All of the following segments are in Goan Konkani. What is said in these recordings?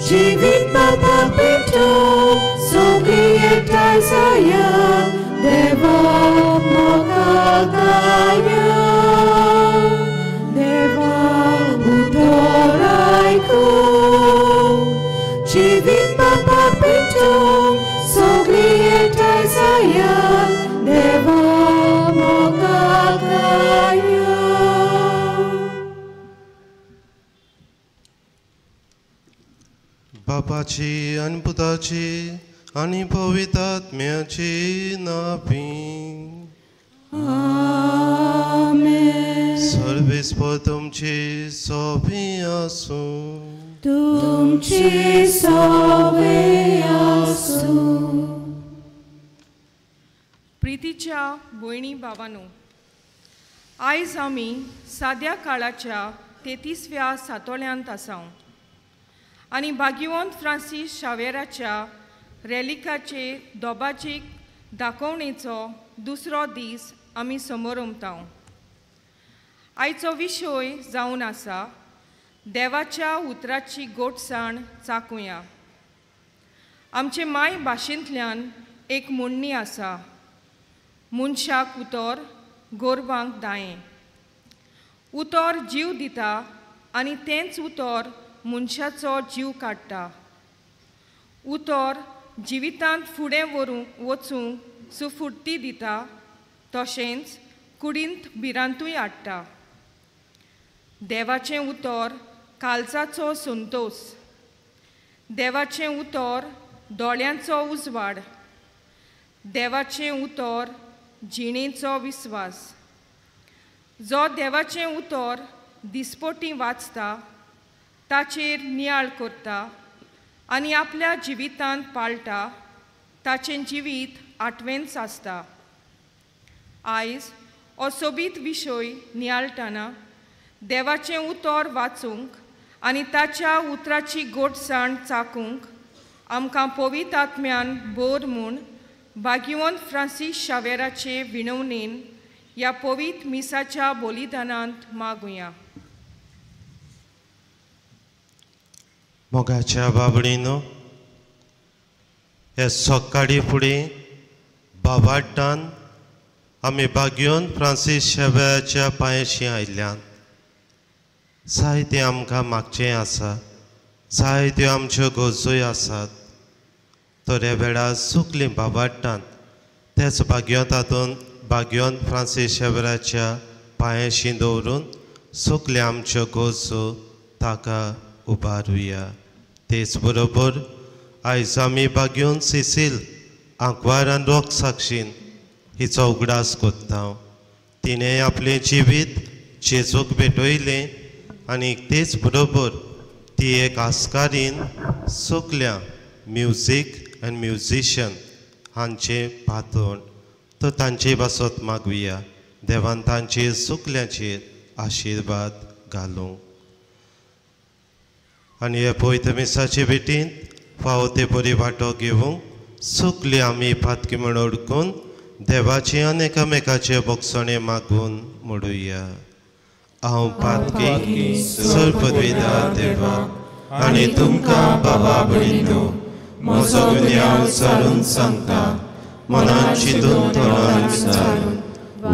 जिवीत बाबा पेटो सगळी एकठांय जाया देवा मोगाकाया देवा उतर आयकूंक जिवीत बाबा पेटो सगळी एकठांय जाया देवा मोगाकाया. बापाची आनी पुताची आनी पवित्र आत्म्याची नांवी. आमेन. सर्वेस्पर तुमची सोबी आसूं. तुमची सोबी आसूं. प्रितीच्या भयणी भावांनो, आयज आमी साद्या काळाच्या 33व्या सातोळ्यांत आसाव आनी भाग्यवंत फ्रांसीस शावेराच्या रेलिकाचे दोबाचीक दाखोवणेचो दुसरो दीस आमी समोर उमताव. आयचो विशय जावन आसा देवाच्या उतराची गोडसाण चाकुया. आमचे माय भाशेंतल्यान एक म्हणणी आसा, मनशाक उतर गोरवांक दायें. उतर जीव दिता आनी तेंच उतर मनशाचो जीव काडटा. उतर जिवितांत फुडें व्हरूंक वचूंक सुफुर्ती दिता, तशेंच कुडींत भिरांतूय हाडटा. देवाचें उतर काळजाचो संतोस, देवाचें उतर दोळ्यांचो उजवाड, देवाचें उतर जिणेचो विस्वास. जो देवाचें उतर दिसपटी वाचता, ताचेर नियाळ करता आनी आपल्या जिवितांत पाळटा, ताचें जिवीत आठवेंच आसता. आयज हो सोबीत विशय नियाळटना देवाचें उतर वाचूंक आनी ताच्या उतराची गोडसाण चाकूंक आमकां पवित्र आत्म्यान बोर म्हूण भाग्यवंत फ्रांसीस शावेराचे विणवणेन ह्या पवित्र मिसाच्या बलिदानांत मागुया. मोगाच्या बाबडीनो, हे सकाळी फुडें बाबाटान आमी भाग्यवंत फ्रांसीस शावेराच्या पांयशी आयल्यान. जायतें आमकां मागचें आसा, जायत्यो आमच्यो गरजोय आसात. तर ह्या वेळार चुकलीं बाबाटान तेच भाग्यवंतातून भाग्यवंत फ्रांसीस शावेराच्या पांयशी दवरून चुकल्यो आमच्यो गरजो ताका उबारुया. तेच बरोबर आयज आमी भाग्यवंत सिसील आंकवारान रोख साक्षीन हिचो उगडास करता. तिणें आपलें जिवीत जेजूक भेटयलें आनी तेच बरोबर ती एक आस्कारीन सगल्या म्युजीक आनी म्युजिशन हांचें पातण. तर तांचे पासत मागुया देवान तांचेर सगल्यांचेर आशिर्वाद घालूं. आनी हे पवित्र मिसाचे भेटींत फावो ते परी वांटो घेवंक सगली आमी पातकी म्हूण अडकून देवाचे आनी एकामेकाचे भोगसणे मागून म्हणुया. हांव पातकी सर्वपदवीदा देवा आनी तुमकां बाबा भयणीनो म्हजो गुन्यांव विचारून सांगता, मनान चिंतून तोंडान विचारून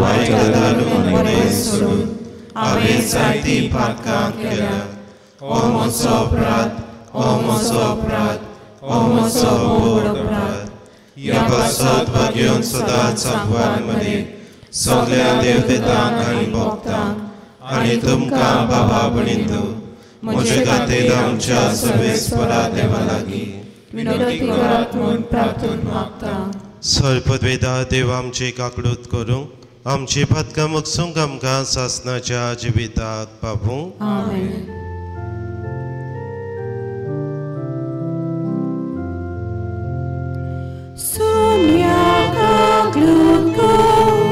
वायट गजालून बरें सोडून हांवें जायतीं पातकां केल्यात. ओ म्हजो अपराध, ओ म्हजो अपराध, ओ म्हजो व्हड अपराध. ह्या पासत भाग्यवंत सदांच आंकवार मदीं सगल्या देवदेवतांक आनी भक्तांक आनी तुमकां बाबा भयणीनो म्हजे खातीर आमच्या सर्वेस्परा देवा लागीं विनवणी करात म्हूण प्रार्थना मागता. सर्वपदवेदा देव आमची काकडूत करूंक आमची पातकां मगसूंक आमकां सासनाच्या जिविताक पावूं. आमेन. Cristo, Cristo,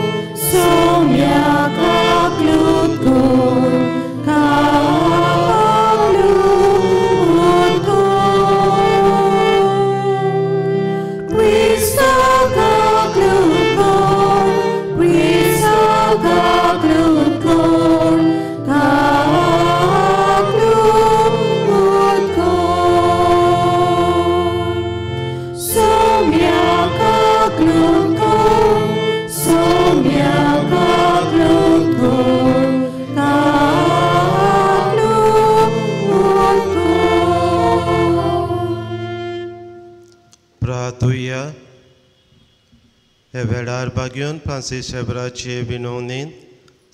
हे वेळार बागयोन फ्रांसीस शेबराचे विनवणेन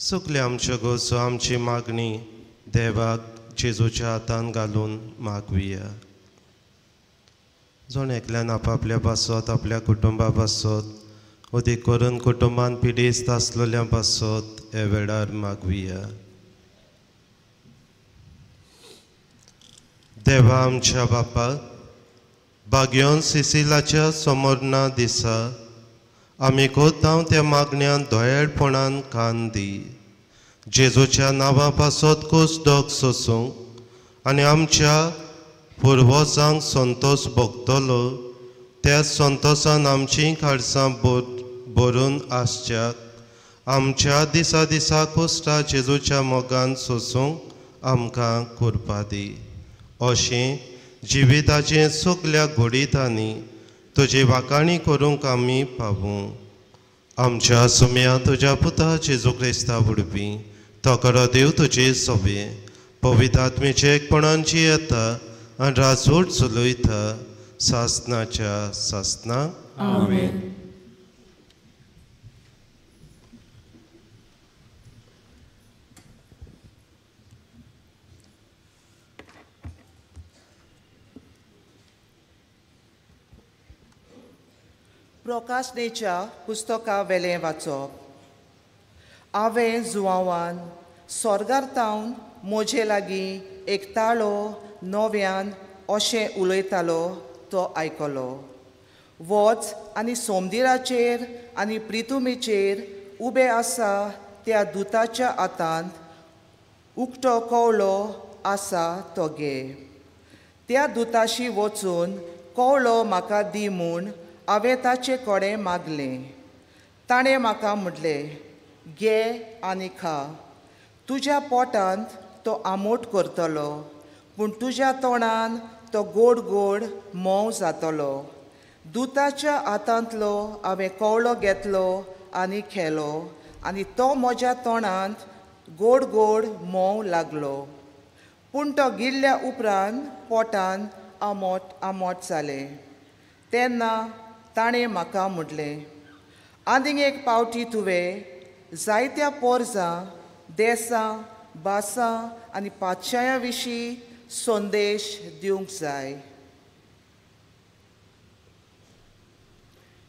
सगळे आमच्यो गरजो आमची मागणी देवाक जेजूच्या हातान घालून मागुया. जण एकल्यान आपापल्या पासत आपल्या कुटुंबा पासत अदीक करून कुटुंबान पिडेस्त आसलेल्या पासत हे वेळार मागुया. देवा आमच्या बापा, बागयोन सिसिलाच्या समोरना दिसा आमी कोतांव त्या मागण्यान दयाळपणान कान दी. जेजूच्या नांवा पासत कोस दोग सोसूंक आनी आमच्या पुर्वजांक संतोष भोगतलो त्या संतोषान आमची खाडसां भरून आसच्याक आमच्या दिसा दिसा कोस्टा जेजूच्या मोगान सोसूंक आमकां करपा दी. अशें जिविताचें सगल्या घोडितांनी तुजी वाखाणी करूंक आमी पावूं. आमच्या सुम्या तुज्या पुता जेजू क्रिस्ता उडपी तो खरो देव तुजे सोबे पवित्र आत्मेचे एकपणांची येता आनी राजवट चलयता सासनाच्या सासना. आमेन. प्रकाशनेच्या पुस्तका वेलें वाचप. हांवें जुवांवान स्वर्गार तावन म्हजे लागीं एक ताळो नव्यान अशें उलयतालो तो आयकलो. वच आनी सोमदिराचेर आनी प्रितुमीचेर उबे आसा त्या दुताच्या हातांत उकतो कवळो आसा तो घे. त्या दुताशी वचून कवळो म्हाका दी म्हूण हांवें ताचे कडेन मागलें. ताणें म्हाका म्हटलें, घे आनी खा, तुज्या पोटांत तो आमोट करतलो पूण तुज्या तोंडान तो गोड गोड मोव जातलो. दुताच्या हातांतलो हांवें कवळो घेतलो आनी खेलो आनी तो म्हज्या तोंडांत गोड गोड मोव लागलो. पूण तो गिळ्ळ्या उपरांत पोटांत आमोट आमोट जालें. तेन्ना ताणें म्हाका म्हटलें, आनीक एक पावटी तुवें जायत्या पोरजां देसां भासां आनी पातशायां विशीं संदेश दिवंक जाय.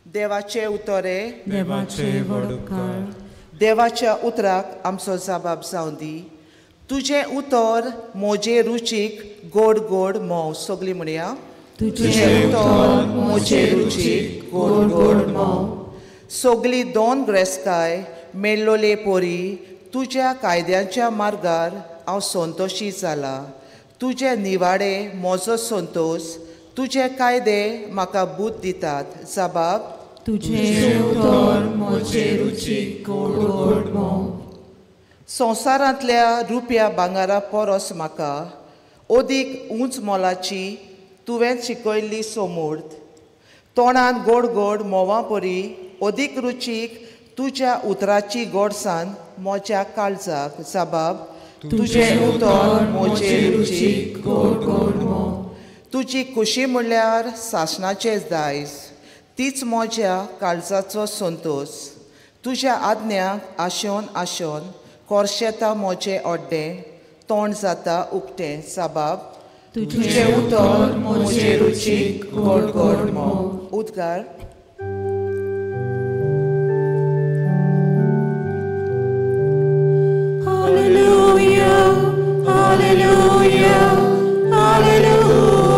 देवाचे उतरे देवाचे व्हड उपकार. देवाच्या उतराक आमचो जबाब जावं दी. तुजें उतर म्हजे रुचीक गोड गोड मोव. सगळीं म्हणया, तुजें उतर म्हजे रुचीक गोड गोड मोव. सगळी दोन ग्रेस्ताय मेल्लोले पोरी तुज्या कायद्यांच्या मार्गार हांव संतोशी जाला. तुजे निवाडे म्हजो संतोष, तुजे कायदे म्हाका बूद दितात. जबाब, तुजें उतर म्हजे रुचीक गोड गोड मोव. संवसारांतल्या रुपया भांगरा परस म्हाका अदीक उंच मोलाची तुवें शिकयल्ली सोमूर्त. तोंडान गोड गोड म्होंवा परी अदीक रुचीक तुज्या उतराची गोडसान म्हज्या काळजाक. जबाब, तुजें उतर म्हजे रुचीक गोड गोड मोव. तुजी खुशी म्हणल्यार सासणाचें दायज, तीच म्हज्या काळजाचो संतोष. तुज्या आज्ञाक आशेवन आशेवन कोरशेता म्हजें अड्डें, तोंड जाता उक्तें. जबाब, तुजें उतर म्हजे रुचीक गोड गोड मोव. उद्गार. Hallelujah, hallelujah, hallelujah,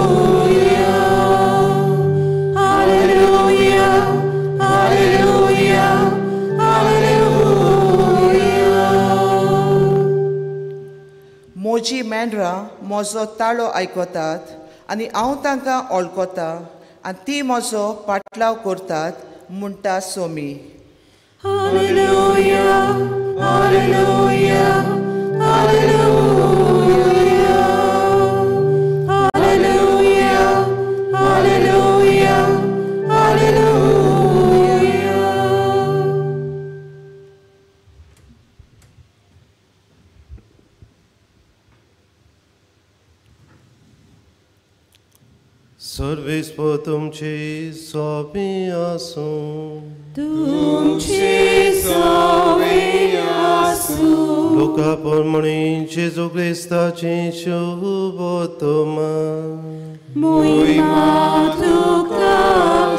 hallelujah, hallelujah, hallelujah. म्हजी मेंढरां म्हजो ताळो आयकतात आनी हांव तांकां वळखतां आनी ती म्हजो पाटलाव करतात म्हणटा Somi. Hallelujah, hallelujah, hallelujah, hallelujah, hallelujah, hallelujah. सर्वेस्पर तुमचे सोबी आसूं. तुमचे सोबी आसूं. लुका प्रमाणे जेजू क्रिस्ताचें शुभोत्तमा. मोहिमा तुका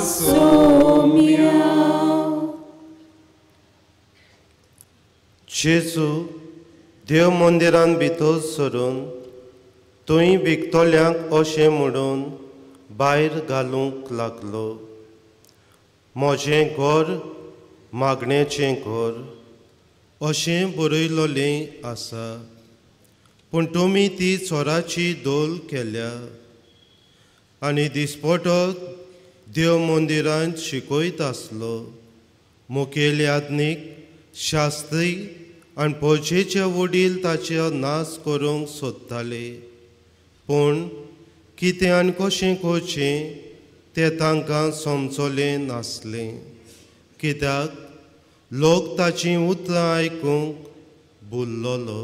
सोम्या. जेजू देव मंदिरान भितर सरून थंय विकतल्यांक अशें म्हणून भायर घालूंक लागलो, म्हजें घर मागण्याचें घर अशें बरयलोलें आसा, पूण तुमी ती चोराची दोल केल्या. आनी दिसपटो देव मंदिरांत शिकयत आसलो. मुखेल याज्ञीक, शास्त्री आनी प्रजेचे वडील ताचो नाश करूंक सोदताले, पूण कितें आनी कशें करचें तें तांकां समजलें नासलें, कित्याक लोक ताचीं उतरां आयकूंक भुल्लोलो.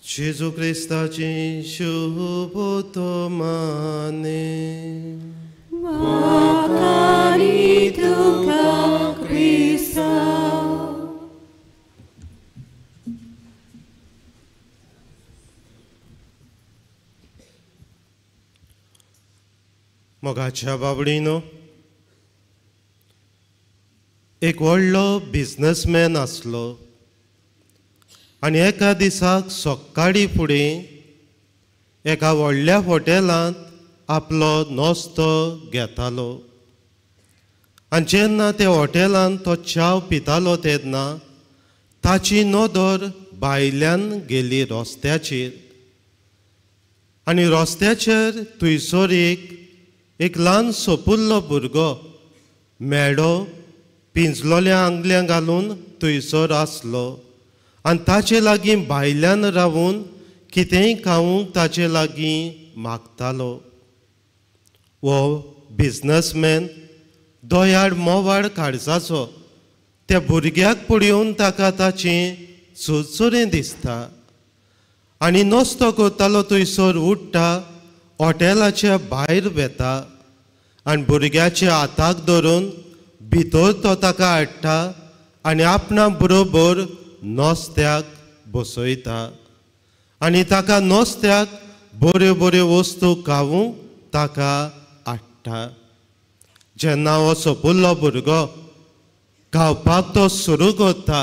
जेजू क्रिस्ताचें शुभोत्तमाने. वाखारी तुका क्रिस्ता. मोगाच्या बाबडीनो, एक व्हडलो बिजनसमॅन आसलो आनी एका दिसाक सकाळीं फुडें एका व्हडल्या हॉटेलांत आपलो नस्तो घेतालो. आनी जेन्ना त्या हॉटेलांत तो च्याव पितालो तेन्ना ताची नदर भायल्यान गेली रस्त्याचेर, आनी रस्त्याचेर थंयसर एक ल्हान सोपुल्लो भुरगो मेडो पिंजलोल्या आंगल्या घालून थंयसर आसलो आनी ताचे लागीं भायल्यान रावून कितेंय खावंक ताचे लागीं मागतालो. हो बिजनसमॅन दोयाड मोवाड काळजाचो त्या भुरग्याक पळोवन ताका ताचें चुरचुरें दिसता आनी नस्तो करतालो थंयसर उठ्ठा, हॉटेलाच्या भायर वेता आनी भुरग्याच्या हाताक धरून भितर तो ताका हाडटा आनी आपणा बरोबर नस्त्याक बसयता आनी ताका नस्त्याक बऱ्यो बऱ्यो वस्तू खावूंक ताका हाडटा. जेन्ना हो सोपुल्लो भुरगो खावपाक तो सुरू करता,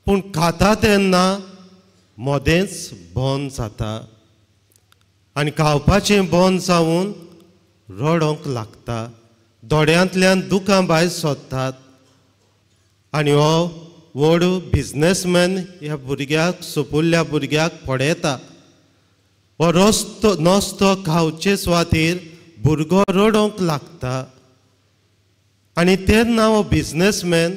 पूण खाता तेन्ना मदेंच बंद जाता आनी खावपाचें बंद जावन रडोंक लागता, दोळ्यांतल्यान दुकां भायर सोदतात. आनी हो व्हड बिजनसमॅन ह्या भुरग्याक, सोपुल्ल्या भुरग्याक पळयता. हो रस्तो नस्तो खावचे सुवातेर भुरगो रडोंक लागता आनी तेन्ना हो बिजनसमॅन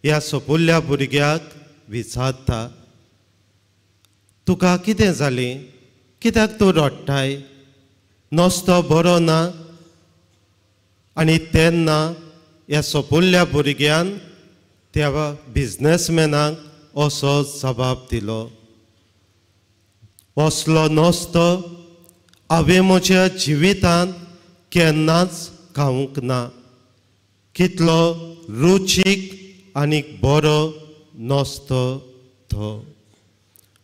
ह्या सोपुल्ल्या भुरग्याक विचारता, तुका कितें जालें, कित्याक तूं रडटाय, नस्तो बरो ना? आनी तेन्ना ह्या सोपुल्ल्या भुरग्यान त्या बिजनसमॅनाक असो जबाब दिलो, असलो नस्तो हांवें म्हज्या जिवितांत केन्नाच खावंक ना, कितलो रुचीक आनी बरो नस्तो तो.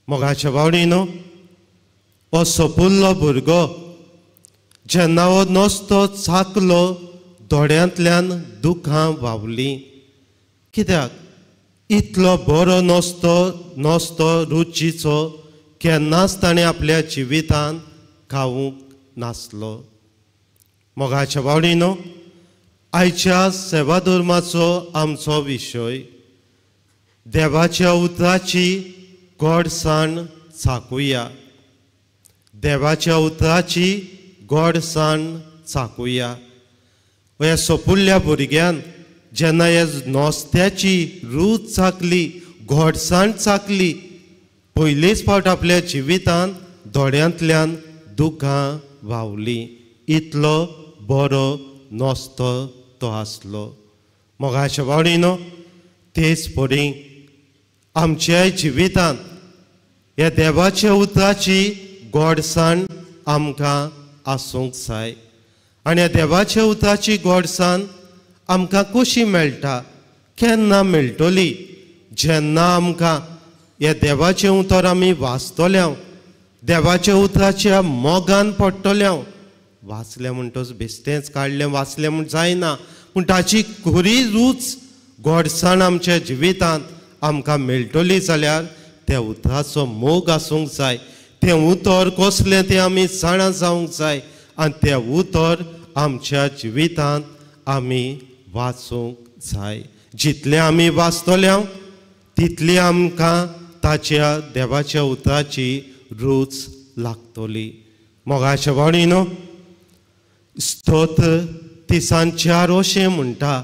मोगाच्या बावडीनो, हो सोपुल्लो भुरगो जेन्ना हो नस्तो चाकलो दोळ्यांतल्यान दुखां व्हांवलीं, कित्याक इतलो बरो नस्तो नस्तो रुचीचो केन्नाच ताणें आपल्या जिवितांत खावंक नासलो. मोगाच्या बावडीनो, आयच्या सेवा धर्माचो आमचो विशय देवाच्या उतराची गोडसाण चाकुया. देवाच्या उतराची गोडसाण चाकुया. ह्या सोपुल्ल्या भुरग्यान जेन्ना ह्या नस्त्याची रूच चाकली, गोडसाण चाकली, पयलेच फावट आपल्या जिवितांत दोळ्यांतल्यान दुकां व्हांवलीं, इतलो बरो नस्तो तो आसलो. मोगाच्या बावडीनो, तेच परी आमच्या जिवितांत ह्या देवाच्या उतराची गोडसाण आमकां आसूंक जाय. आनी ह्या देवाच्या उतराची गोडसाण आमकां कशी मेळटा, केन्ना मेळटली? जेन्ना आमकां ह्या देवाचें उतर आमी वाचतले, देवाच्या उतराच्या मोगान पडटले. वाचलें म्हणटच बेश्टेंच काडलें वाचलें म्हूण जायना, पूण ताची खरी रूच गोडसाण आमच्या जिवितांत आमकां मेळटली जाल्यार त्या उतराचो मोग आसूंक जाय. तें उतर कसलें तें आमी जाणा जावंक जाय आनी तें उतर आमच्या जिवितांत आमी वाचूंक जाय. जितलें आमी वाचतले तितली आमकां ताच्या देवाच्या उतराची रूच लागतली. मोगाच्या भावणीनो, स्तोत्र 34 अशें म्हणटा,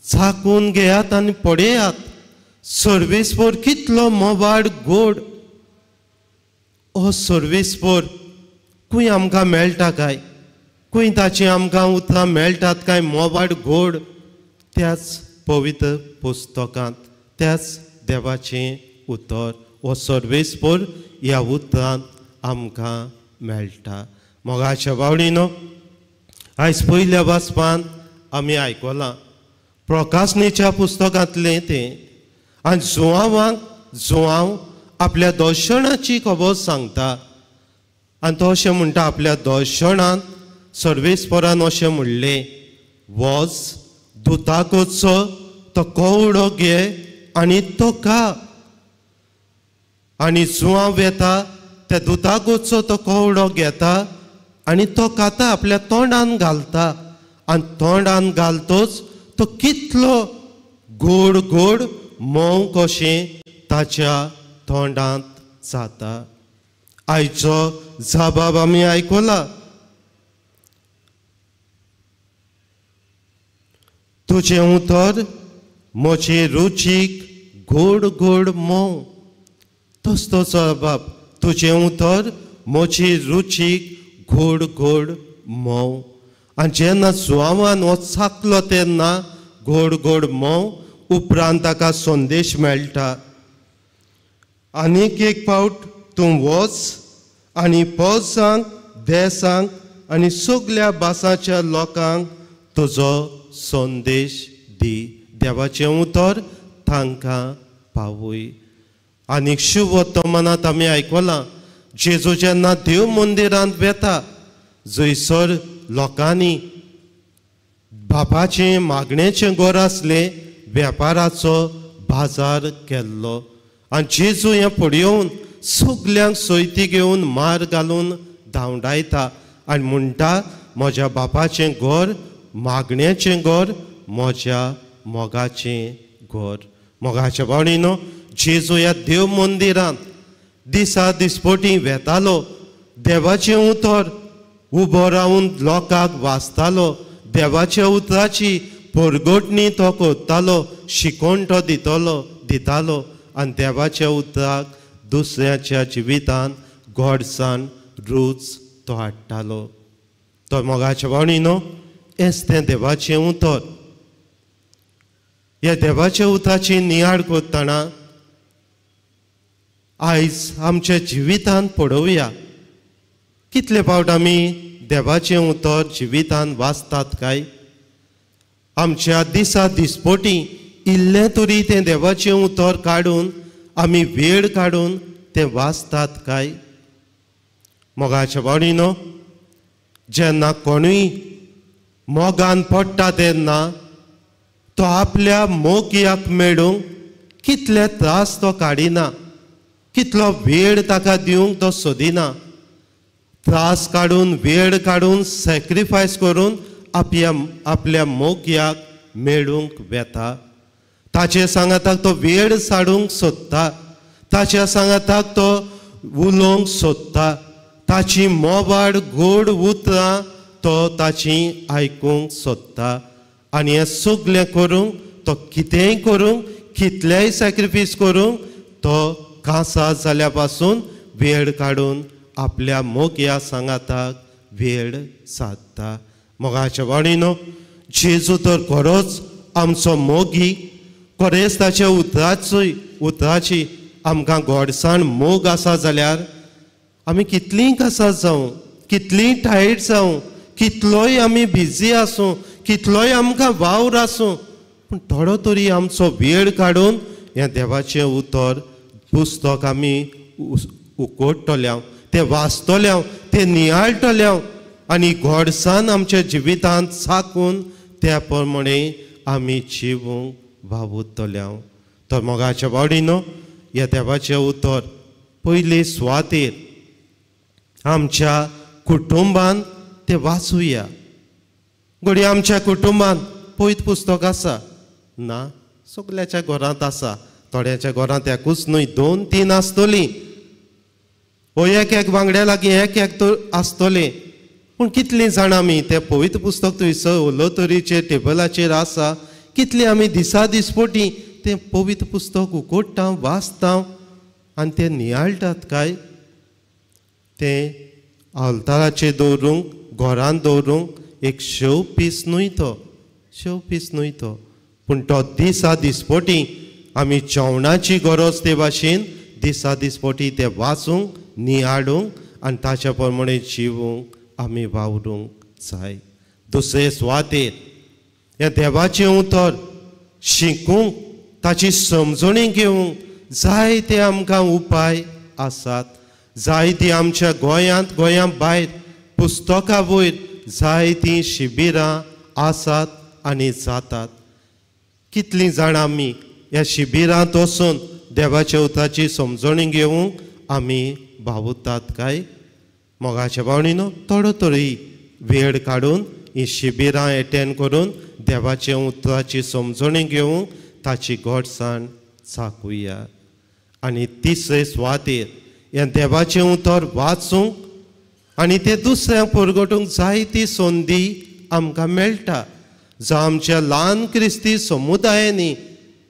चाकून घेयात आनी पळयात सर्वेस्पोर कितलो मोबाड गोड. हो सर्वेस्पोर खंय आमकां मेळटा काय? खंय ताची आमकां उतरां मेळटात काय? मोबाड गोड त्याच पवित्र पुस्तकांत, त्याच देवाचें उतर हो सर्वेस्पोर ह्या उतरांत आमकां मेळटा. मोगाच्या बावडीनो, आयज पयल्या वाचपान आमी आयकलां प्रकाशनेच्या पुस्तकांतलें तें. आनी जुवांवाक जुवांव आपल्या दर्शनाची खबर सांगता आनी तो अशें म्हणटा, आपल्या दर्शनांत सर्वेस्परान अशें म्हणलें, वच दुताकोचो तो कवडो घे आनी तो खा. आनी जुवांव येता, त्या दुताकोचो तो कवडो घेता आनी तो खाता, आपल्या तोंडान घालता आनी तोंडान घालतोच तो कितलो गोड गोड मोव कशें ताच्या तोंडांत जाता. आयचो जबाब आमी आयकला, तुजें उतर म्हजे रुचीक गोड गोड मोव. तोच तो जबाब, तुजें उतर म्हजे रुचीक गोड गोड मोव. आनी जेन्ना जुवांवान हो चाकलो तेन्ना गोड गोड मोव उपरांत ताका संदेश मेळटा, आनीक एक फावट तूं वच आनी पोजांक देसांक आनी सगल्या भासाच्या लोकांक तुजो संदेश दी. देवाचें उतर तांकां पावय. आनीक शुभवर्तमानांत आमी आयकलां, जेजू जेन्ना देव मंदिरांत वेता जंयसर लोकांनी बापाचें मागणेचें घर आसलें, वेपाराचो बाजार केल्लो. आनी जेजू हें पळोवन सगल्यांक सोयती घेवन मार घालून धांवडायता आनी म्हणटा, म्हज्या बापाचें घर मागण्याचें घर, म्हज्या मोगाचें घर. मोगाच्या भावणीनो, जेजू ह्या देव मंदिरांत दिसा दिसपटी वेतालो, देवाचें उतर उबो रावन लोकांक वाचतालो, देवाच्या उतराची परगटणी तो करतालो, शिकोवन तो दितालो आनी देवाच्या उतराक दुसऱ्याच्या जिवितांत गोडसाण रूच तो हाडटालो. तो मोगाच्या भावणीनो, हेंच तें देवाचें उतर. ह्या देवाच्या उतराची नियाळ करतना आयज आमच्या जिवितांत पळोवया कितले फावट आमी देवाचें उतर जिवितांत वाचतात काय? आमच्या दिसा दिसपटी इल्लें तरी तें देवाचें उतर काडून आमी वेळ काडून तें वाचतात काय? मोगाच्या भावणीनो, जेन्ना कोणूय मोगान पडटा तेन्ना तो आपल्या मोगयाक मेळूंक कितले त्रास तो काडिना, कितलो वेळ ताका दिवंक तो सोदिना. त्रास काडून वेळ काडून सॅक्रिफायस करून आपल्या मोगयाक मेळूंक वेता. ताचे सांगाताक तो वेळ साडूंक सोदता, ताच्या सांगाताक तो उलोवंक सोदता, ताची मोबाड गोड उतरां तो ताची आयकूंक सोदता. आनी हें सगलें करूंक तो कितेंय करूंक, कितलेंय सॅक्रिफायस करूंक तो कांसा जाल्या पासून वेळ काडून आपल्या मोगया सांगाताक वेळ सादता. मोगाच्या वाणीनो, जेजू तर खरोच आमचो मोगी, खरेंच ताच्या उतराची आमकां गोडसाण मोग आसा जाल्यार आमी कितलींय कासार जावं, कितलींय टायर्ड जावं, कितलोय आमी बिजी आसूं, कितलोय आमकां वावर आसूं, पूण थोडो तरी आमचो वेळ काडून ह्या देवाचें उतर पुस्तक आमी उकोडटले, तें वाचतले, तें नियाळटले आनी गोडसान आमच्या जिवितांत साकून त्या प्रमाणे आमी जिवूंक वावुरतले. तर मोगाच्या बावडीनो, ह्या देवाचें उतर पयले सुवातेर आमच्या कुटुंबान तें वाचुया. घडये आमच्या कुटुंबान पयत पुस्तक आसा ना, सगल्याच्या घरांत आसा, थोड्यांच्या घरांत एकूच न्हय दोन तीन आसतलीं, हो एक एक वांगड्या लागीं एक एक तर आसतलें. पूण कितलीं जाणां आमी तें पवित्र पुस्तक थंयसर उलोतरीचेर टेबलाचेर आसा, कितलीं आमी दिसा दिसपोटी तें पवित्र पुस्तक उकोडटा, वाचता आनी तें नियाळटात काय तें आल्ताराचेर दवरूंक, घरांत दवरूंक एक शेव पीस न्हय तो, शेव पीस न्हय तो. पूण तो दिसा दिसपोटी आमी जेवणाची गरज ते भाशेन दिसा दिसपोटी तें वाचूंक, नियाळूंक आनी ताच्या प्रमाणे जिवूंक आमी वावरूंक जाय. दुसरे सुवातेर ह्या देवाचें उतर शिकूंक, ताची समजणी घेवंक जायते आमकां उपाय आसात. जायतीं आमच्या गोंयांत, गोंया भायर पुस्तकां वयर जायतीं शिबिरां आसात आनी जातात. कितलीं जाणां आमी ह्या शिबिरांत वचून देवाच्या उतराची समजणी घेवंक आमी वावुरतात काय? मोगाच्या बावणीनो, थोडो तरी वेळ काडून ही शिबिरां एटेंड करून देवाच्या उतराची समजणी घेवंक ताची गोडसाण चाकुया. आनी तिसरे सुवातेर ह्या देवाचें उतर वाचूंक आनी तें दुसऱ्यांक परगटूंक जायती संदी आमकां मेळटा. जावं आमच्या ल्हान क्रिस्ती समुदायांनी,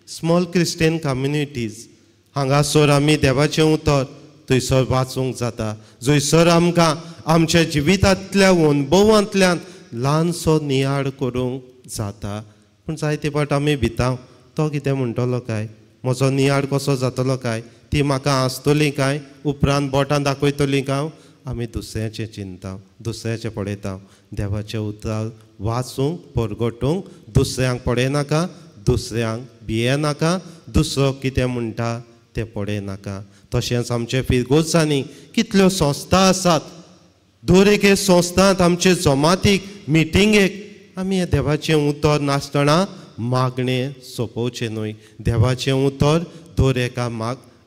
स्मॉल क्रिस्टियन कम्युनिटीज, हांगासर आमी देवाचें उतर थंयसर वाचूंक जाता, जंयसर आमकां आमच्या जिवितांतल्या अनुभवांतल्यान ल्हानसो नियाळ करूंक जाता. पूण जायते फावट आमी भिता, तो कितें म्हणटलो काय, म्हजो नियाळ कसो जातलो काय, ती म्हाका आसतली काय, उपरांत बोटां दाखयतली काय, आमी दुसऱ्याचें चिंता, दुसऱ्याचें पळयता. देवाचें उतर वाचूंक, परगटूंक दुसऱ्यांक पळयनाका, दुसऱ्यांक भियेनाका, दुसरो कितें म्हणटा तें पळयनाका. तशेंच आमचे फिरगोजांनी कितल्यो संस्था आसात, दर एके संस्थांत आमचे जमातीक, मिटिंगेक आमी हें देवाचें उतर नासतना मागणें सोंपोवचें न्हय. देवाचें उतर दर एका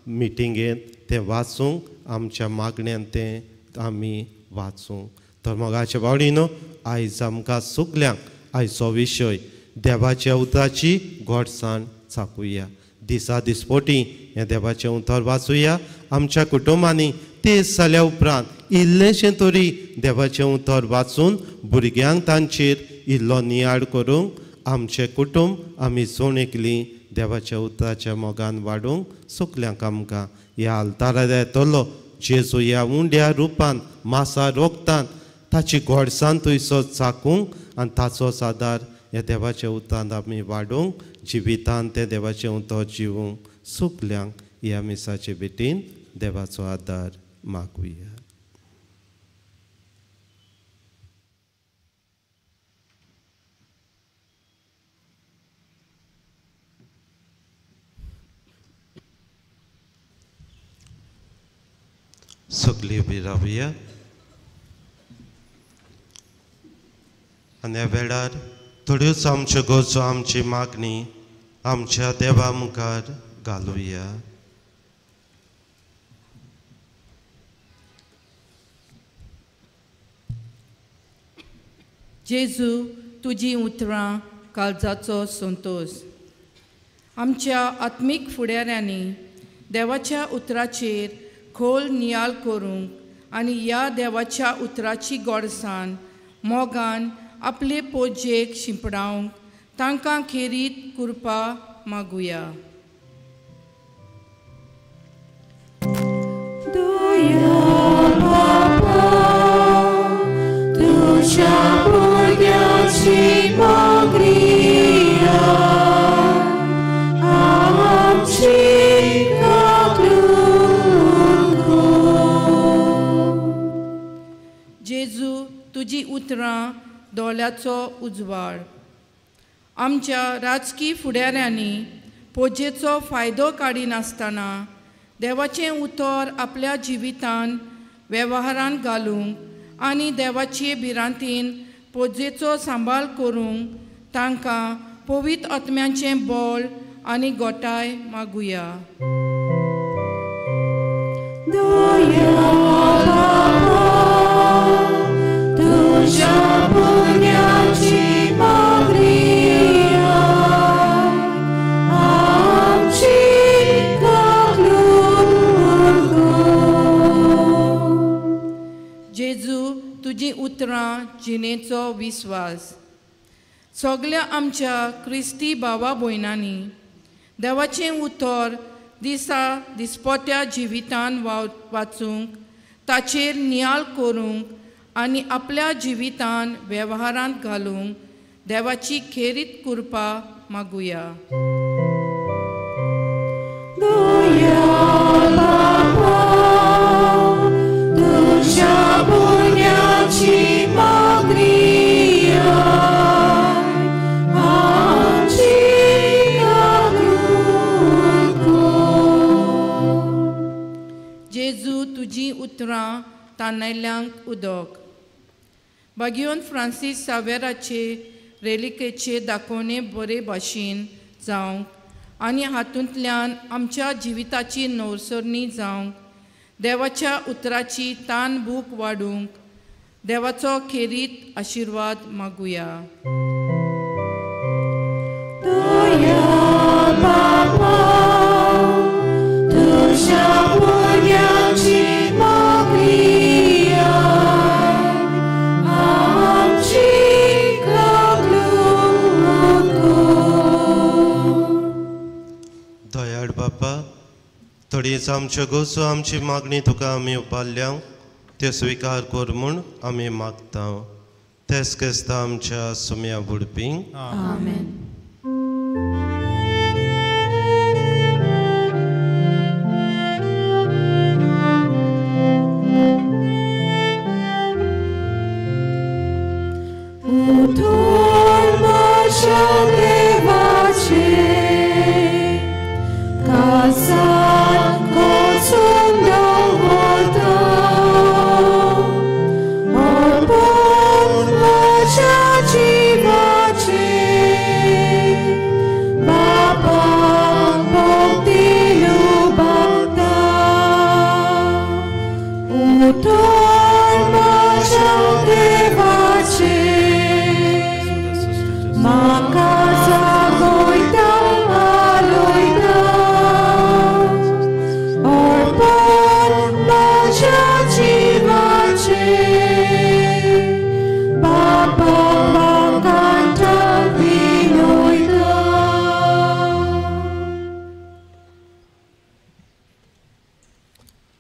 मिटिंगेंत तें वाचूंक, आमच्या मागण्यांत तें आमी वाचूंक. तर मोगाच्या बावडीनो, आयज आमकां सगल्यांक आयचो विशय देवाच्या उतराची गोडसाण चाकुया. दिसा दिसपोटी हें देवाचें उतर वाचुया. आमच्या कुटुंबांनी तेज जाल्या उपरांत इल्लेशें तरी देवाचें उतर वाचून भुरग्यांक तांचेर इल्लो नियाळ करूंक आमचें कुटुंब आमी जण एकलीं देवाच्या उतराच्या मोगान वाडूंक सगल्यांक आमकां ह्या आल्तारार येतलो जेजू ह्या उंड्या रुपान, मासा रोगतान ताची गोडसान थंयसर चाकूंक आनी ताचोच आदार ह्या देवाच्या उतरान आमी वाडूंक, जिवितान तें देवाचें उतर जिवूंक सगल्यांक ह्या मिसाचे भेटीन देवाचो आदार मागुया. सगळीं उबी रावया आनी ह्या वेळार थोड्योच आमच्यो गरजो, आमची मागणी आमच्या देवा मुखार घालुया. जेजू, तुजी उतरां काळजाचो संतोश. आमच्या आत्मीक फुडाऱ्यांनी देवाच्या उतराचेर खोल नियाळ करूंक आनी ह्या देवाच्या उतराची गोडसाण मोगान आपले पोजेक शिंपडावंक तांकां खेरीत कृपा मागुया. उतरां दोळ्याचो उजवाड. आमच्या राजकी फुडाऱ्यांनी पोजेचो फायदो काडिनासतना देवाचें उतर आपल्या जिवितान वेव्हारान घालूंक आनी देवाचे भिरांतीन पोजेचो सांबाळ करूंक तांकां पवित्र आत्म्याचें बळ आनी गोटाय मागुया. जेजू तुजी उतरां जिणेचो विस्वास. सगल्या आमच्या क्रिस्ती भावा भयणांनी देवाचें उतर दिसा दिसपट्या जिवितान वाचूंक, ताचेर नियाळ करूंक आनी आपल्या जिवितान वेव्हारांत घालूंक देवाची खेरीत कृपा मागुया. जेजू तुजी उतरां तानेल्यांक उदक. बागियोन फ्रांसीस सावेराचे रेलिकेचे दाखोवणे बरे भाशेन जावंक आनी हातूंतल्यान आमच्या जिविताची नवसरणी जावंक देवाच्या उतराची तान भूक वाडूंक देवाचो खेरीत आशिर्वाद मागुया. दयाळ बापा, थोडीच आमच्यो गोसो आमची मागणी तुका आमी उबारल्या त्यो स्विकार कर म्हूण आमी मागता. तेच क्रिस्ता आमच्या सुम्या बुडपी. आमेन.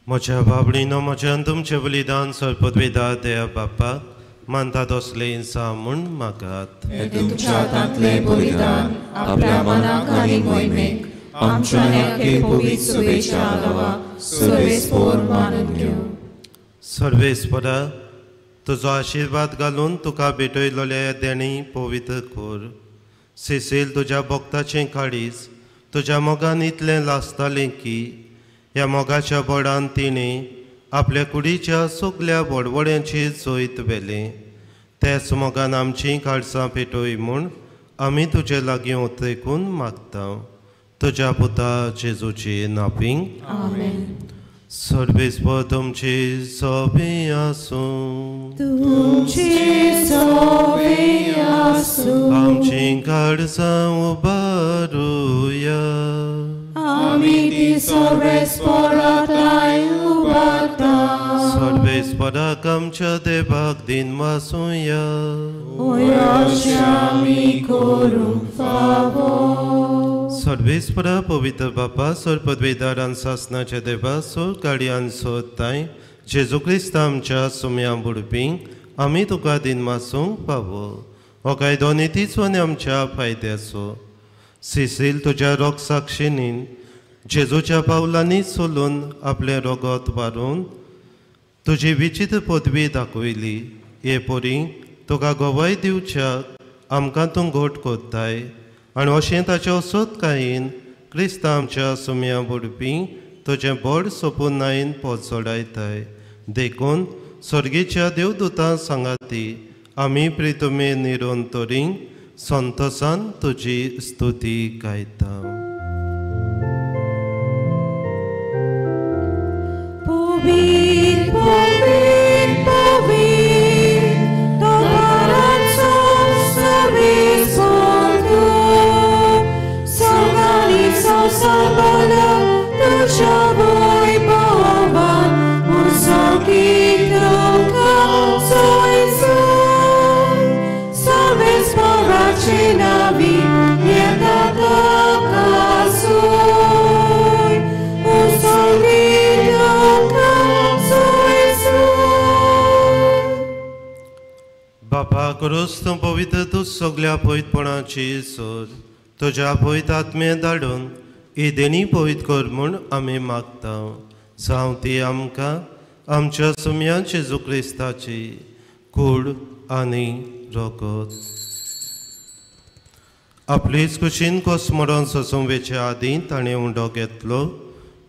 म्हज्या बाबडीनो म्हज्यान तुमचें बलिदान सरपदवेदा देवा बापा मानता तसलें इन्सा म्हूण मागात. तुमच्या हातांतलें बलिदान आपल्या मनाक आनी मोहिमेक आमच्या ह्या पवित्र सभेच्या आलावा सर्वेस्पोर मानून घेवं. सर्वेस्परा तुजो आशिर्वाद घालून तुका भेटयलोल्या देणी पवित्र कर. सिसील तुज्या भक्ताचें काळीज तुज्या मोगान इतलें लासतालें की ह्या मोगाच्या बोडान तिणें आपल्या कुडीच्या सगल्या बोडबोड्यांची जैत व्हेलें. त्याच मोगान आमचीं काळसां पेटय म्हूण आमी तुजे लागीं उतरेकून मागता. तुज्या पुता जेजूची नापींग. सर्वेस्पर तुमची सोबी आसूं. आमचीं काळसां उबारुया. सर्वेस्पराक आमच्या देवाक दिन वासूया. सर्वेस्परा पवित्र बापा सरपदवेदारान सासनाच्या देवा सोर गाडयान सोदताय जेजू क्रिस्त आमच्या सुम्या बुडपी आमी तुका दिन वासूंक पावो. हो कायदो नितीचो आनी आमच्या फायद्याचो. सिसील तुज्या रोग साक्षिणीन जेजूच्या पावलांनी चलून आपलें रोगत वारून तुजी विचित्र पदवी दाखयली. हे परी तुका गवाय दिवच्याक आमकां तूं घोट कोत्ताय आनी अशें ताच्या असोतकायेन क्रिस्तांव आमच्या सुम्या बुडपी तुजें बोड सोपून नायन पोचोडायताय. देखून स्वर्गीच्या देवदूतां सांगाती आमी प्रितुमे निरोन तरी संतोसान तुजी स्तुती गायता. बापा करोस तूं पवित्र तूं सगल्या पवित्रपणाची सोर तुज्या पवित्र आत्मे धाडून ही देणी पवित्र कर म्हूण आमी मागता. जावं ती आमकां आमच्या सुम्या जेजू क्रिस्ताची कूड आनी रगत. आपलीच कुशीन कोस मरोन सोसूंक वेचे आदीं ताणें उंडो घेतलो,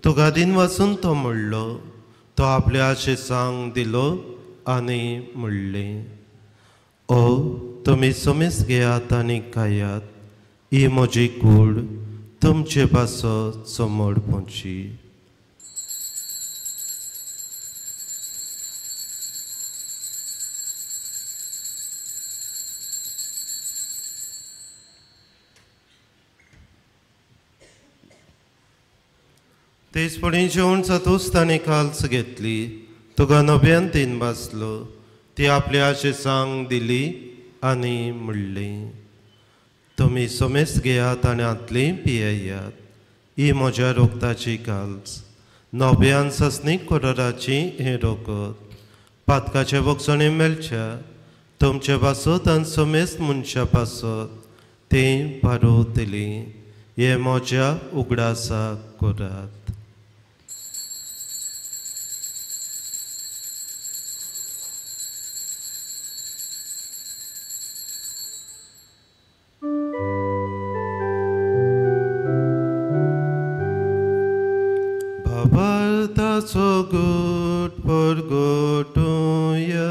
तुका दिन वाचून तो म्हणलो, तो आपल्या आशेसांक दिलो आनी म्हणलें, ओ तुमी समेस घेयात आनी खायात, ही म्हजी कूड तुमचे पासत समोर पोंची. तेचपणी जेवण जातूच ताणें काल्स घेतली, तुका नव्यान तीन बासलो, ती आपल्या आशेसांक दिली आनी म्हणली, तुमी समेस्त घेयात आनी हातली पियेयात, ही म्हज्या रोगताची काल्स, नव्यान ससनीक कोराची हें रोगत पातकाचे बक्षणे मेळच्या तुमचे पासत आनी समेस्त मनशा पासत तें पारवतली, हें म्हज्या उगडासाक करात. बाबार्थाचो गुट परगटुया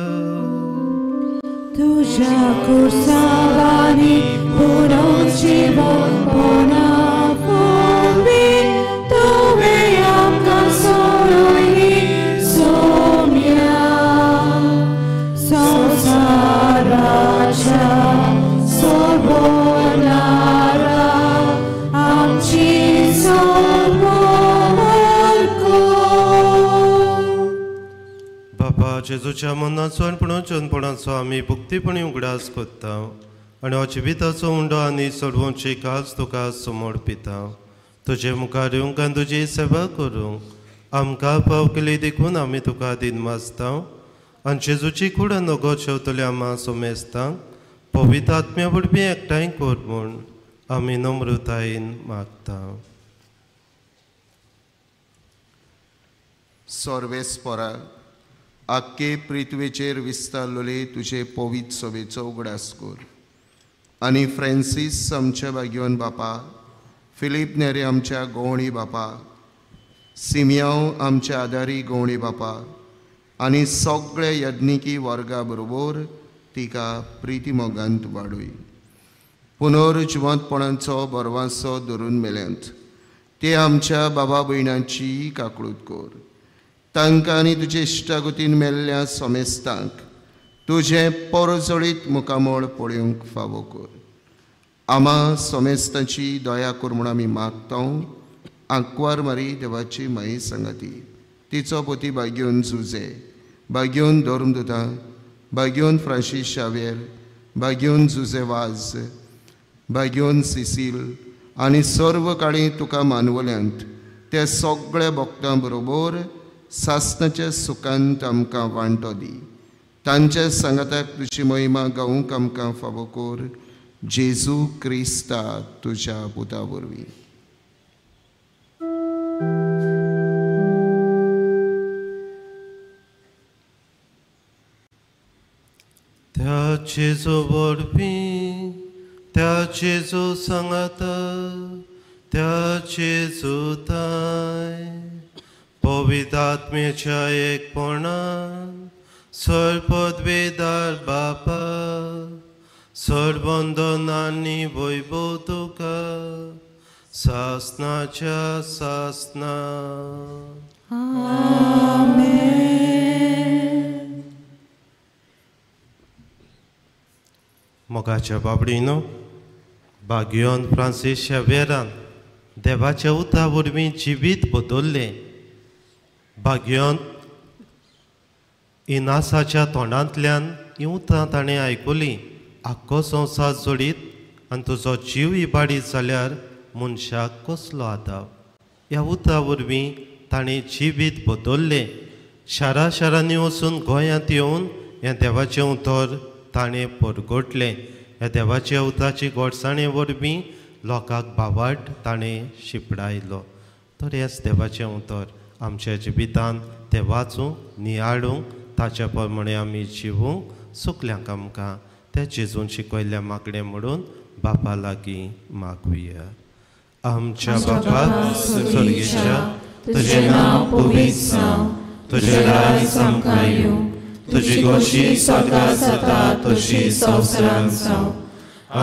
तुझ्या कुर्सावानी पुरोवन जिवन पोना फुलवी तुवें आमकां सोडयली सोम्या संवसाराच्या सोडवणारा आमची सोडवण. बापा जेजूच्या मनाचो आनी पुणोचनपणाचो आमी भक्तीपणी उगडास कोत्ता आनी अजिबिताचो उंडो आनी सोडवची काज तुका समोर पिता. तुजे मुखार येवंक आनी तुजी सेवा करूंक आमकां पाव केली देखून आमी तुका दिनवासता आनी जेजूची कूड नगो शेवतले आमा सोमेस्तांक पवित्र आत्म्या वरवीं एकठांय कर म्हूण आमी नम्रतायेन मागता. सर्वेस्परा आख्खे पृथ्वेचेर विस्तारलेले तुजे पवित्र सभेचो उगडास कर आनी फ्रांसीस आमच्या भाग्यवान बापा, फिलीप नेरे आमच्या गवणी बापा, सिमियांव आमच्या आदारी गवणी बापा आनी सगळे यज्ञिकी वर्गा बरोबर तिका प्रिती मोगांत वाडय. पुनर्जिवंतपणाचो बरवासो धरून मेल्यांत ते आमच्या बाबा भयणांची काकळूत कर. तांकां आनी तुजे इश्टागतीन मेल्ल्या समेस्तांक तुजें परजळीत मुखामळ पळोवंक फावो कर. आमा समेस्तांची दया कर म्हूण आमी मागता. आंकवार मारी देवाची माई सांगाती तिचो पोती भाग्योन जुजे, भाग्योन धर्मदुता, भाग्योन फ्रांसीस शावेर, भाग्योन जुजे वाज, भाग्योन सिसील आनी सर्व काळी तुका मानवल्यांत ते सगळे भक्तां बरोबर सासनाच्या सुखांत आमकां वांटो दी. तांच्या सांगाताक तुजी महिमा गावूंक आमकां फावो कर. जेजू क्रिस्ता तुज्या पुता वरवीं. त्या जेजू वरवीं, त्या जेजू सांगाता, त्या जेजूताय पवित्र आत्म्याच्या एकपणान सर्वपदवेदार बापा सर्वंदनांनी वैभव तुका सासनाच्या सासना. आमेन. मोगाच्या बाबडीनो, बागियोन फ्रांसीस शेवेरान देवाच्या उतरा वरवीं जिवीत बदल्लें. बागियोन इनासाच्या तोंडांतल्यान हीं उतरां ताणें आयकलीं, आख्खो संवसार जोडीत आनी तुजो जीव इबाडीत जाल्यार मनशाक कसलो आदाव. ह्या उतरां वरवीं ताणें जिवीत बदल्लें. शारा शारांनी वचून गोंयांत येवन हें देवाचें उतर ताणें परगटलें. ह्या देवाच्या उतराची गोडसाणे वरवीं लोकांक बावाट ताणें शिपडायलो. तर हेंच देवाचें उतर आमच्या जिवितांत तें वाचूंक, नियाळूंक, ताच्या प्रमाणे आमी जिवूंक सुकल्यांक आमकां त्या जेजून शिकयल्ल्या मागणें म्हणून बापा लागीं मागुया. आमच्या बापा स्वर्गेच्या, तुजें नांव पवित्र जावं, तुजें राज आमकां येवं, तुजी गोशी स्वर्गार जाता तशी संवसारांत जावं.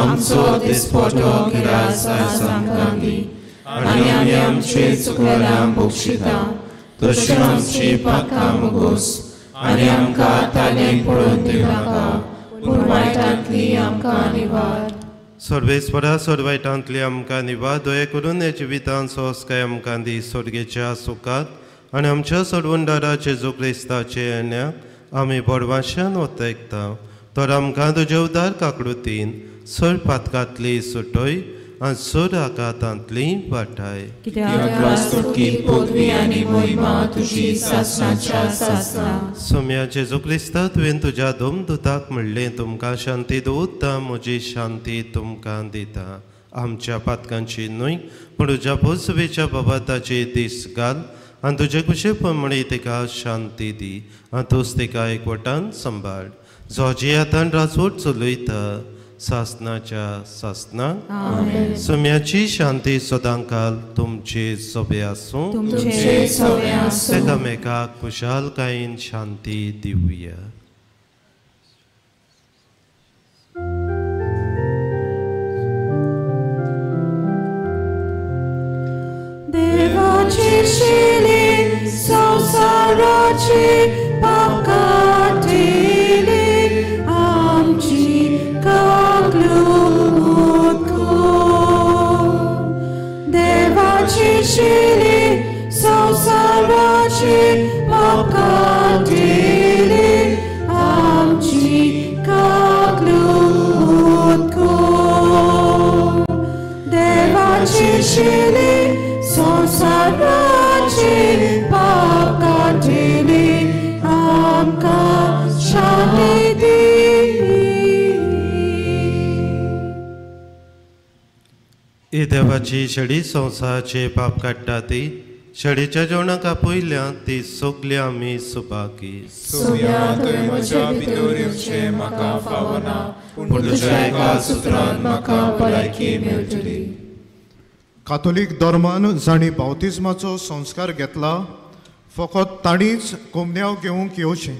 आमचो दिसपटो गिरास आयज आमकां दी आनी आमी आमचे चुकलेल्यांक बक्षिता तशी आमची पातकां मुगोस आनी आमकां तालें पडून दिवनाका, पूण वायटांतली आमकां निवार. सर्वेस्परा सर्वायटांतली आमकां निवार. दया करून ह्या जिवितांत सोंसकाय आमकां दी. स्वर्गेच्या सुखात आनी आमच्या सोडवणदारा जेजू क्रिस्ताचे येण्याक आमी बडवाशान वतयता. तर आमकां तुजे उदार काकडुतीन सर पातकांतली सुटय आनी सर आघातांतली वाटाय. सोम्या जेजू क्रिस्ता, तुवें तुज्या दोमदुताक म्हणलें, तुमकां शांती दवरता, म्हजी शांती तुमकां दिता. आमच्या पातकांची न्हय पूण तुज्या पोसवेच्या बाबाताची दीस घाल आनी तुजे कुशे प्रमाणे तिका शांती दी आनी तूंच तिका एकवटान सांबाळ, जो जियातान राजवट चलयता सासनाच्या सासनाक. सम्याची शांती सदांकाल तुमचे सोबे आसूं. एकामेकाक खुशालकायेन शांती दिवया. देवाची शिली संवसाराची पाप काडटली, आमची काकलूत कर. देवाची शिली संवसाराची पाप काडटली, आमची काकलूत कर. देवाची शिली संवसाराची पाप काडटली, आमकां शांती दी. ही देवाची शेडी संवसाराचे पाप काडटा ती शेडीच्या जेवणाक आपयल्या ती सगली आमी सुभागी. कातोलीक धर्मान जांणी बावतिज्माचो संस्कार घेतला फकत तांणीच कोमन्याव घेवंक येवचें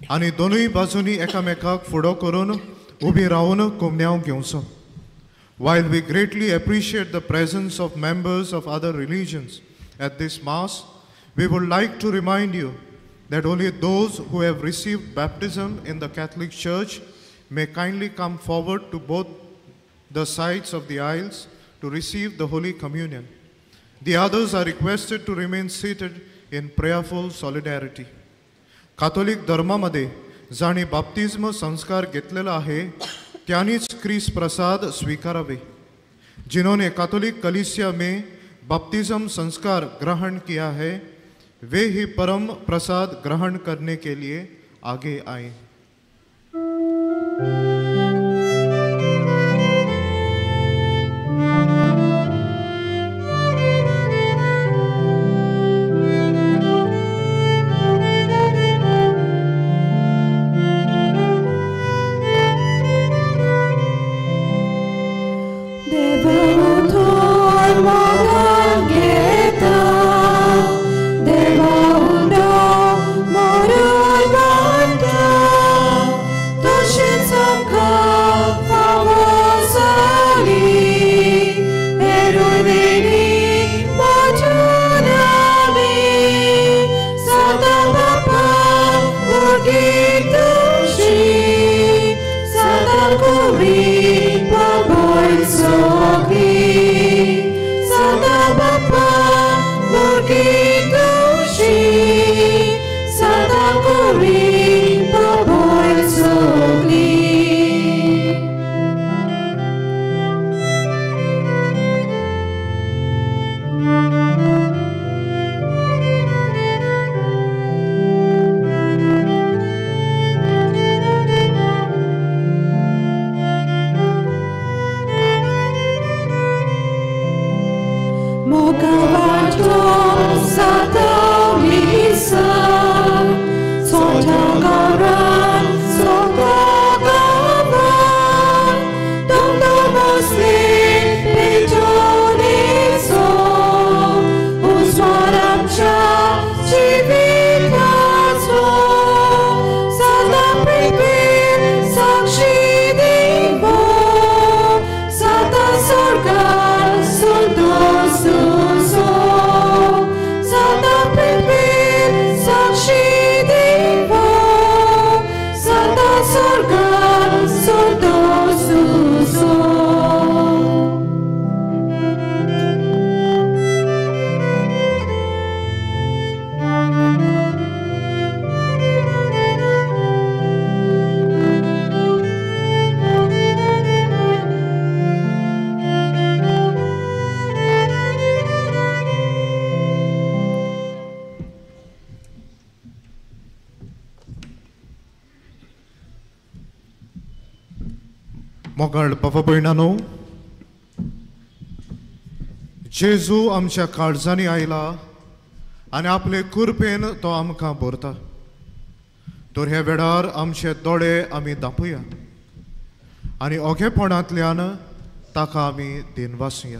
आनी दोनूय बाजूंनी एकामेकाक फुडो करून उबी रावन कोमन्याव घेवचो. While we greatly appreciate the presence of members of other religions at this Mass, we would like to remind you that only those who have received baptism in the Catholic Church may kindly come forward to both the sides of the aisles to receive the Holy Communion. The others are requested to remain seated in prayerful solidarity. Catholic धर्मामध्ये जांणी बाप्तिज्म संस्कार घेतलेला आहे त्यांनीच क्रिस प्रसाद स्वीकारावे. जिन्होंने कैथोलिक कलीसिया में बपतिज्म संस्कार ग्रहण किया है वे ही परम प्रसाद ग्रहण करने के लिए आगे आए. मोगाळ बाबा भयणानो, जेजू आमच्या काळजांनी आयला आनी आपले कृपेन तो आमकां भरता. तर ह्या वेळार आमचे दोळे आमी दापुया आनी ओगेपणांतल्यान ताका आमी दिनवासुया.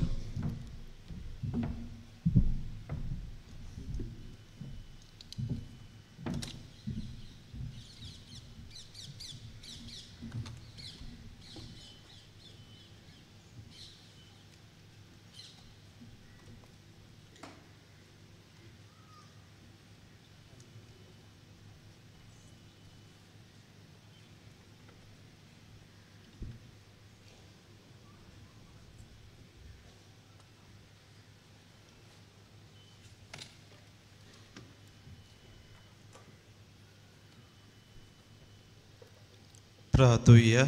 प्रार्थुया.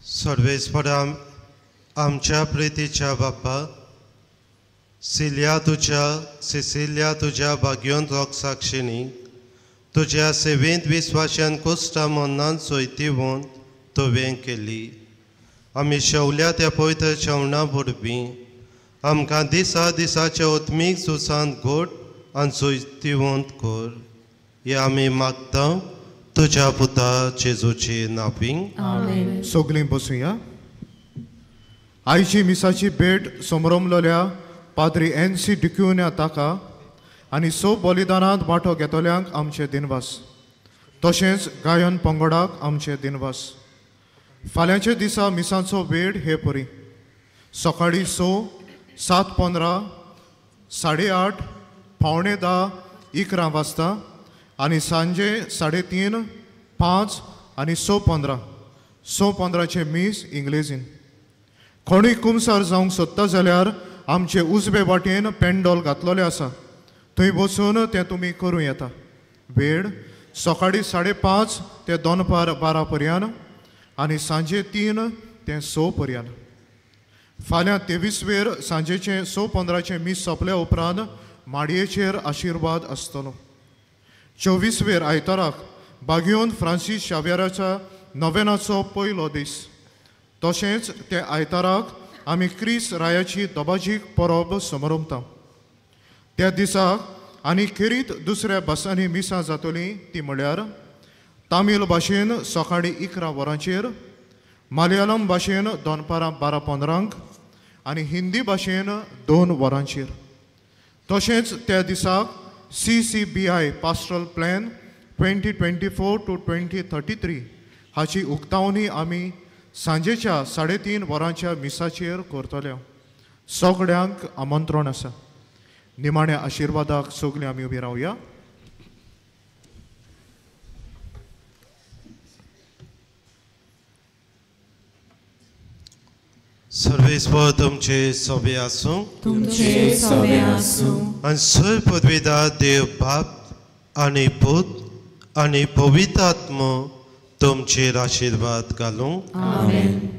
सर्वेस्परा आमच्या प्रितीच्या बाप्पा, सिलिया तुज्या सिसिलिया तुज्या भाग्योन रोगसाक्षिणी तुज्या सेवेंत विस्वाशान कुश्टा मनान सोयतिवून तुवें केली. आमी शेवल्या त्या पवित्र जेवणा वरवीं आमकां दिसा दिसाच्या उत्मीक सुसान गोड आनी सोयतिवंत कर. हे आमी मागता तुज्या पुता जेजूचे नांवान. सगळीं बसुया. आयची मिसाची भेट समरमलोल्या पाद्री एन सी डिक्युन्या ताका आनी स बलिदानांत वांटो घेतल्यांक आमचे दिनवास, तशेंच गायन पंगडाक आमचे दिनवास. फाल्यांच्या दिसा मिसांचो वेळ हे परी: सकाळीं 6, 7:15, 8:30, 9:45, 11 वाजता आनी सांजे 3:30, 5 आनी 6:15. 6:15 मीस इंग्लेजीन. कोणूय कुमसार जावंक सोदता जाल्यार आमचे उजवे वाटेन पेंडोल घातलेलें आसा, थंय बसून तें तुमी करूं येता. वेळ सकाळीं 5:30 ते दनपार 12 पर्यंत आनी सांजे 3 ते 6 पर्यंत. फाल्यां 23 वेर सांजेचें 6:15 मीस सोंपल्या उपरांत माडयेचेर आशिर्वाद आसतलो. 24 वेर आयताराक बागियोन फ्रांसीस शाव्याराच्या नोवेनाचो पयलो दीस. तशेंच ते आयताराक आमी क्रिस रायाची दबाजीक परब समरमता. त्या दिसाक आनी खेरीत दुसऱ्या भासांनी मिसां जातलीं ती म्हळ्यार तामील भाशेन सकाळीं 11 वरांचेर, मलयालम भाशेन दनपारां 12:15 आनी हिंदी भाशेन 2 वरांचेर. तशेंच त्या दिसाक CCBI pastoral plan 2024 to 2033 हाची उक्तावणी आमी सांजेच्या 3:30 वरांच्या मिसाचेर करतले. सगळ्यांक आमंत्रण आसा. निमाण्या आशिर्वादाक सगळीं आमी उबी रावया. सर्वेस्पर तुमचे सोबे आसूं, तुमचे सोबे आसूं. आनी सय पदवीदार देव बाप आनी पूत आनी पवित्र आत्मो तुमचेर आशिर्वाद घालूं.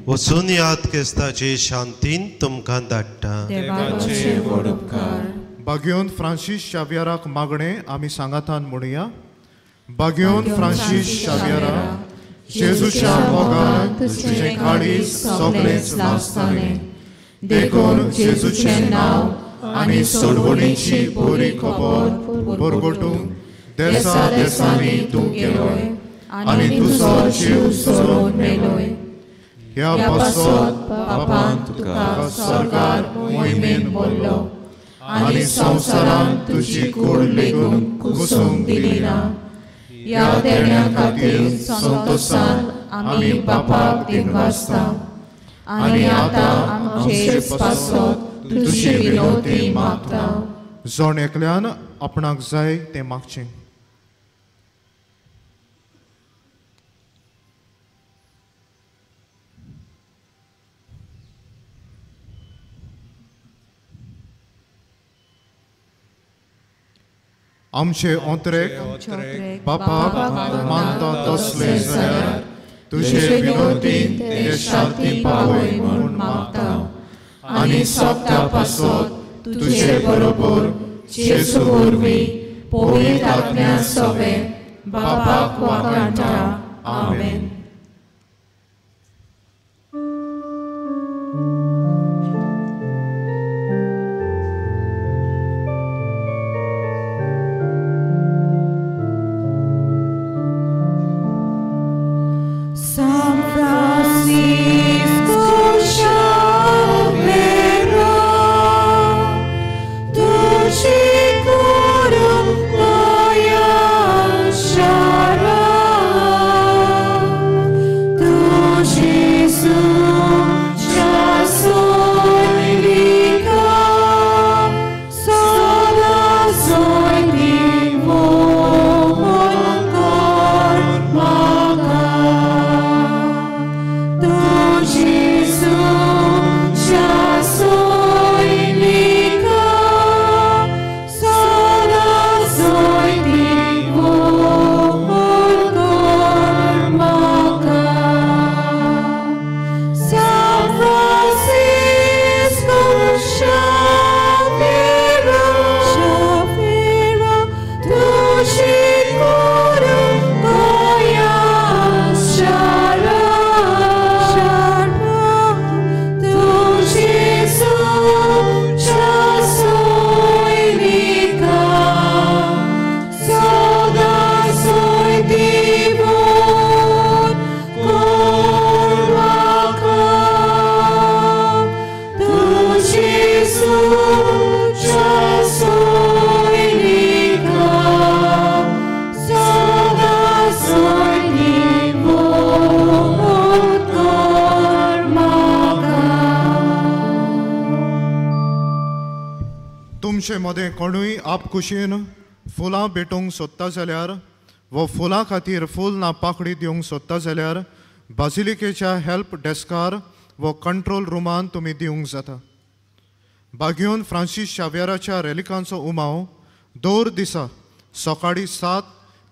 वचून याद क्रिस्ताचे शांतीन तुमकां धाडटा. देवाचे व्हड उपकार. बागियोन फ्रांसीस शाव्याराक मागणें आमी सांगातान म्हणुया. बागियोन फ्रांसीस शाव्यारा, जेजूच्या मोगान तुजें काळीज सगळेंच लासतालें, देखून जेजूचें नांव आनी सोडवणीची बरी खबर परगटूंक देसा देसांनी तूं गेलोय आनी तुजो जीव सोडून मेलोय. ह्या पासत बापान तुका सरकार मोहिमेन भरलो आनी संवसारान तुजी कूड लेगून कुसूंक दिली ना. ह्या देण्या खातीर संतोसान आमी बापाक दिनवासता आनी आतां आमचे पासत तुजी विनवती मागता. जण एकल्यान आपणाक जाय तें मागचें. आमचे ओंत्रेक बापाक मानता तसले जाल्यार तुजे विनवतीन ते शांती पावय म्हूण मागता आनी सोगता पासत तुजे बरोबर जेजू वरवीं पवित्र आत्म्या सोबे बापाक वाखाणटा. आमेन. San Francisco Xavier, tu sicuro Shara, tu Gesù soinica, sola soy divon cor maca. Tu Gesù soinica, sola soy divon cor maca. San Francisco Xavier, Xavier, tu sicuro Goya Shara, Shara, tu Gesù soinica, soda soy divon cor maca. Tu Gesù soinica, soda soy divon cor maca. तुमचे मदें कोणूय आपखुशीन फुलां भेटोवंक सोदता जाल्यार वो फुलां खातीर फूल ना पाकडी दिवंक सोदता जाल्यार बाजिलिकेच्या हेल्प डेस्कार वो कंट्रोल रुमान तुमी दिवंक जाता. बागयोन फ्रांसीस शाव्याराच्या रेलिकांचो उमाव दर दिसा सकाळीं 7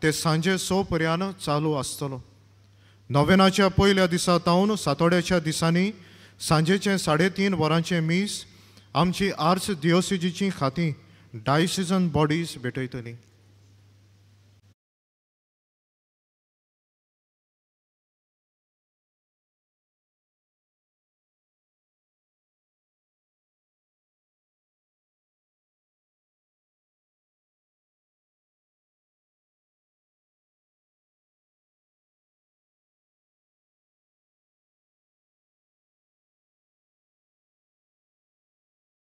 ते सांजे 6 पर्यंत चालू आसतलो. नोवेनाच्या पयल्या दिसा तावन सातोड्याच्या दिसांनी सांजेचें 3:30 वरांचें मीस आमची आर्च दियोसिजीचीं खातीं डायसिजन बॉडीज भेटयतली.